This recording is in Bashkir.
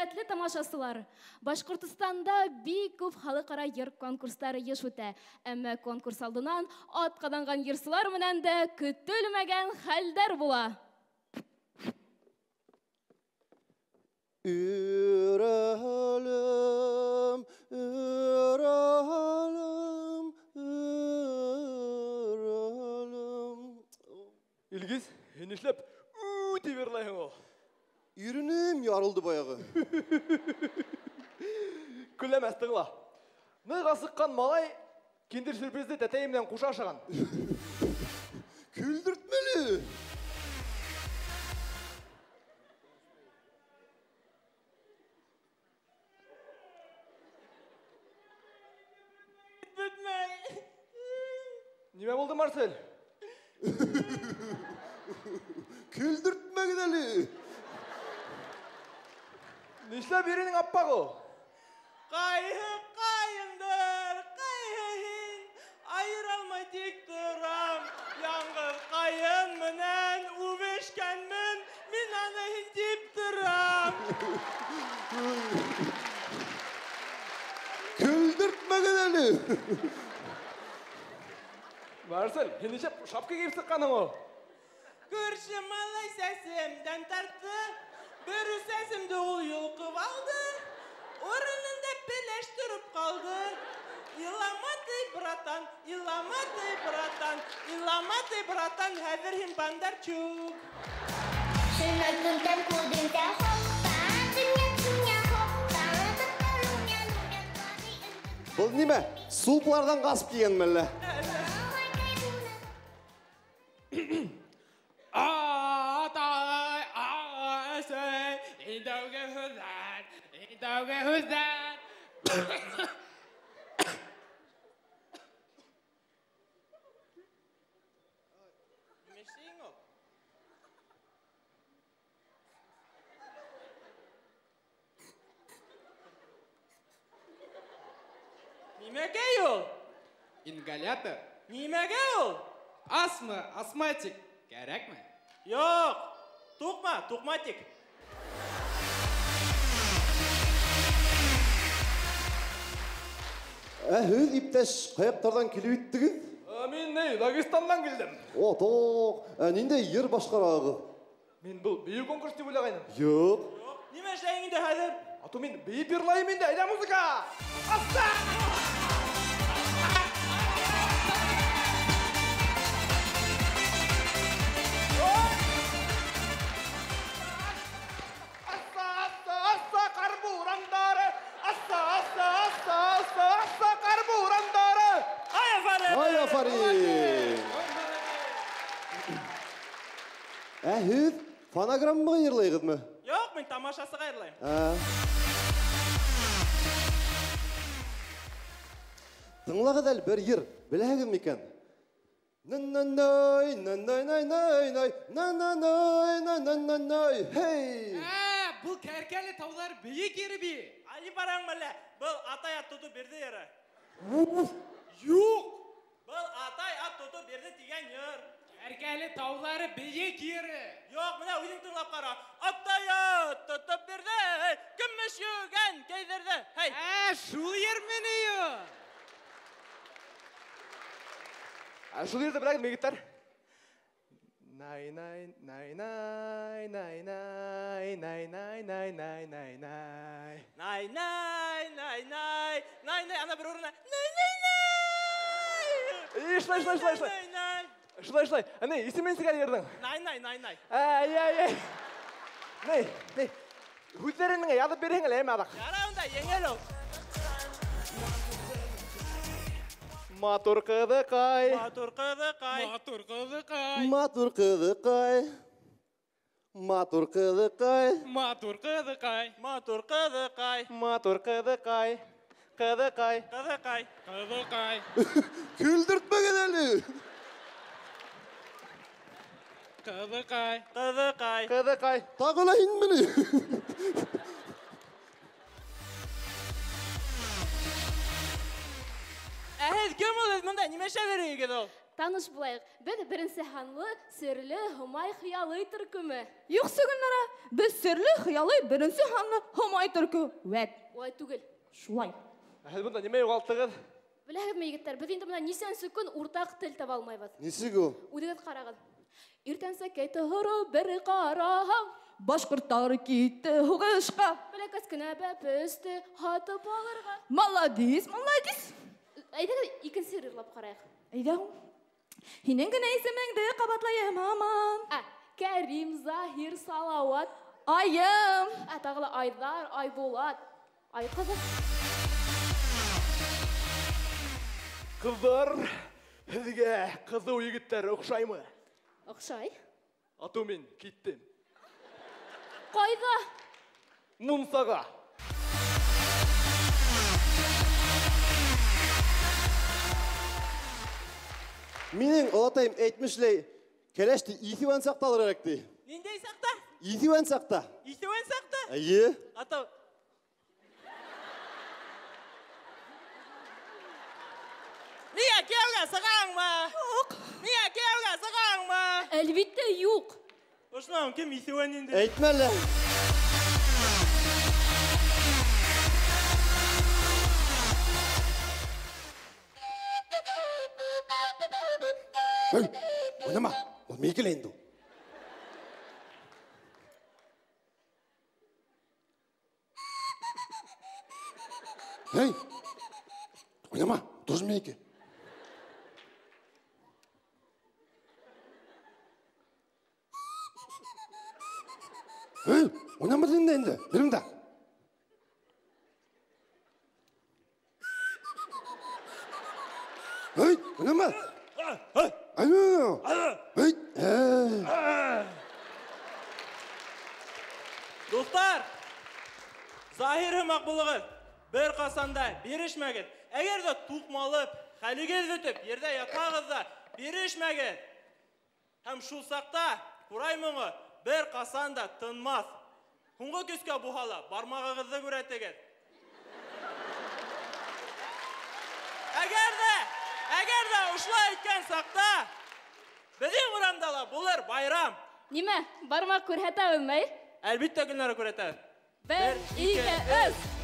Хөрмәтле тамашасылар, Башҡортостанда бик күп халыҡ-ара йыр конкурстары йыш үтә. Әммә конкурс алдынан ат ҡаҙанған йырсылар менән дә көтөлмәгән хәлдәр була. Үрәлем, үрәлем, үрәлем. Илгиз, һин эшләп тип йырлайһың ул? Иренем ярылды баяғы. Көләмәс, тыңла. Ныҡ асыҡҡан малай киндер сюрпризды тәтәйе менән ҡуша ашаған. Көлдөртмәле. Бөтмәй. Нимә булды, Марсель? Көлдөртмәгеҙ әле. Нишләп иренең аппағы ул? Ҡайһы ҡайындыр, ҡайһы һин, айыра алмай тик торам. Яңғыҙ ҡайын менән үбешкәнмен, мин аны һин тип торам. Көлдөртмәгеҙ әле. Марсель, һин нишләп шапка кейеп сыҡҡанһың ул? Күрше малай сәсемдән тартты. Бер сәсемде ул йолҡоп алды. Урынында пеләш тороп ҡалды. Илама ти, братан, илама ти, братан, илама ти, братан, хәҙер һин Бондарчук. Был нимә? Сулпыларҙан ҡасып килгәнме әллә? Атай, әсәй, индәүге һүҙҙәр, индәүге һүҙҙәр. Нимә ул? Нимәгә ул? Ингалятор. Нимәгә ул? Астма, астматик. Кәрәкме? Юҡ, туҡма, туҡматик. Ә һеҙ, иптәш, ҡаяҡтарҙан килеп еттегеҙ? Мин ни, Дагестандан килдем. О, тоҡ. Ә ниндәй йыр башҡарағыҙ? Мин был бейеү конкурс тип уйлағайным. Юҡ. Юҡ. Нимә эшләйһең инде хәҙер? Ату мин бейеп йырлайым инде. Әйҙә музыка! Асса! Ә һеҙ фонограммаға йырлайығыҙмы? Юҡ, мин тамашасыға йырлайым. Тыңлағыҙ әле бер йыр, беләһегеҙме икән? Нан-нан-най, нан-най-най-най-най, нан-нан-най, нан-нан-най-най, хей! Ә, был Кәркәле таулар бейек йыры бит. Али бараң мәллә, был атай ат тотоп бирҙе йыры. Уф, юҡ! Был атай ат тотоп бирҙе тигән йыр. Кәркәле таулары бейек йыры. Юҡ, бына үҙең тыңлап ҡара. Атай ат тотоп бирҙе, көмөш йүгән кейҙерҙе. Хей! Ә, шул йырмы ни ул? Ә, шул йырҙы беләгеҙме, егеттәр? Най, най, най, най, най, най, най, най, най, най, най, най. Най, най, най, най, най, най, ана бер урынына. Най, най, най. Эй, шулай, шулай, шулай, шулай. Най, най. Шулай, шулай. Әне, исемен сиңә йырҙың. Най, най, най, най. Әй, әй, әй. Ней, ней. Һүҙҙәрен миңә яҙып бирһең әле, әммә аҙаҡ. Ярай унда, еңел ул. Матур ҡыҙыҡай. Матур ҡыҙыҡай. Матур ҡыҙыҡай. Матур ҡыҙыҡай. Матур ҡыҙыҡай. Матур ҡыҙыҡай. Матур ҡыҙыҡай. Матур ҡыҙыҡай. Ҡыҙыҡай. Ҡыҙыҡай. Ҡыҙыҡай. Көлдөртмәгеҙ әле. Ҡыҙыҡай. Ҡыҙыҡай. Ҡыҙыҡай. Тағы ла һинме ни? Ә һеҙ кем ул? Һеҙ бында нимә эшләп йөрөйһөгөҙ ул? Таныш булайыҡ. Беҙ беренсе һанлы серле Һомай хыялый төркөмө. Юҡсы, Гөлнара, беҙ серле хыялый беренсе һанлы Һомай төркө. Вәт. Улай түгел. Шулай. Ә һеҙ бында нимә юғалттығыҙ? Беләһегеҙме, егеттәр, беҙ инде бына нисәнсе көн уртаҡ тел таба алмайбыҙ. Нисек ул? Үҙегеҙ ҡарағыҙ. Иртәнсәкәй тороп бер ҡараһам, башҡорттар китте һуғышҡа. Бәләкәс кенә бәпесте һатып алырға. Молодец, молодец. Әйҙәгеҙ, икенсе йыр йырлап ҡарайыҡ. Әйҙә. Һинең генә исемеңде ҡабатлайым һаман. Ә, Кәрим, Заһир, Салауат. Айым. Ә, тағы ла Айҙар, Айбулат, Ай ҡыҙы. Ҡыҙҙар, һеҙгә ҡыҙыу егеттәр оҡшаймы? Оҡшай. Атыу мин киттем. Ҡайҙа? Мунсаға. Минең олатайым әйтмешләй, кәләште иҫеүән саҡта алыр кәрәк ти. Ниндәй саҡта? Иҫеүән саҡта. Иҫеүән саҡта? Эйе. Атау. Миңә кейәүгә сығаңмы? Юҡ. Миңә кейәүгә сығаңмы? Әлбиттә, юҡ. Ошонан кем иҫеүән инде? Әйтмә әле. Эй, уйнама, ул минеке лә инде ул. Эй, уйнама, тоже минеке. Эй, уйнама тинем дә инде, бирем дә. Эй, уйнама. Эй, Дуҫтар, Заһир һымаҡ булығыҙ, бер ҡасан да бирешмәгеҙ. Әгәр ҙә туҡмалып, хәлегеҙ бөтөп, ерҙә ятһағыҙ ҙа бирешмәгеҙ. Һәм шул саҡта ҡурай моңо бер ҡасан да тынмаҫ. Һуңғы көскә булһа ла бармағығыҙҙы күрһәтегеҙ. Әгәр ҙә ошолай әйткән саҡта беҙҙең урамда ла булыр байрам. Нимә, бармаҡ күрһәтәбеҙме? Әлбиттә, Гөлнара, күрһәтәбеҙ. Бер, ике, өс.